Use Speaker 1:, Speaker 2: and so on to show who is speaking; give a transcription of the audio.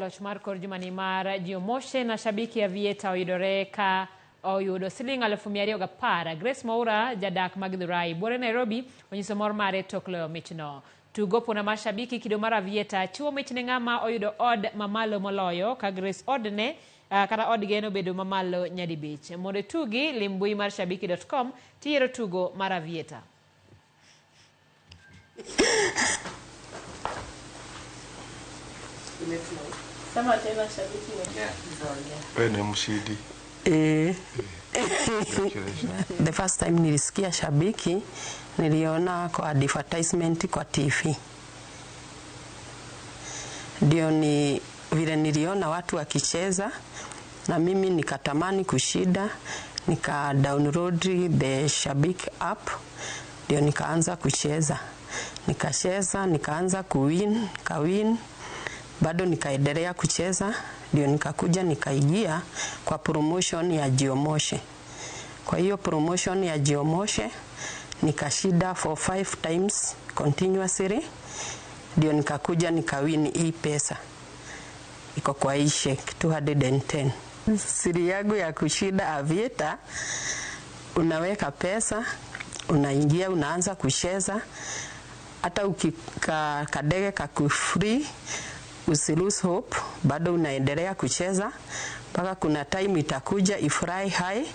Speaker 1: Jaloch mar kor jumani mar Jiomoshe na Shabiki Aviator oyudore ka oyudo siling 210,000. Grace Mwaura, jadak ma Githurai, buore Nairobi, onyiso mor mare tok loyo michno. Tugo puna mar Shabiki kido mar Aviator chiwo mich ne ng'ama oyudo odd mamalo moloyo ka Grace odne kata odgi en obedo mamalo nyadibich. Mondo itugi, lim mbui mar shabiki.com tiyiero tugo mar Aviator.
Speaker 2: Sema tena shabiki
Speaker 3: Wewe ni mshindi.
Speaker 4: Eh.
Speaker 3: Congratulations.
Speaker 4: The first time nilisikia Shabiki, niliona kwa advertisement kwa TV. Ndio ni vile niliona watu wakicheza na mimi nikatamani kushinda, nika download the Shabiki app, ndio nikaanza kucheza. Nikacheza, nikaanza kuwin, nikawin, bado nikaendelea kucheza, ndio nikakuja nikaingia kwa promotion ya Jiomoshe. Kwa hiyo promotion ya Jiomoshe nikashinda for 5 times continuously, ndio nikakuja nikawin hii pesa iko kwa hii check 210. Siri yangu ya kushinda Aviator, unaweka pesa, unaingia, unaanza kucheza, hata ukika kadege kakufree usi lose hope, bado unaendelea kucheza mpaka kuna time itakuja ifly high.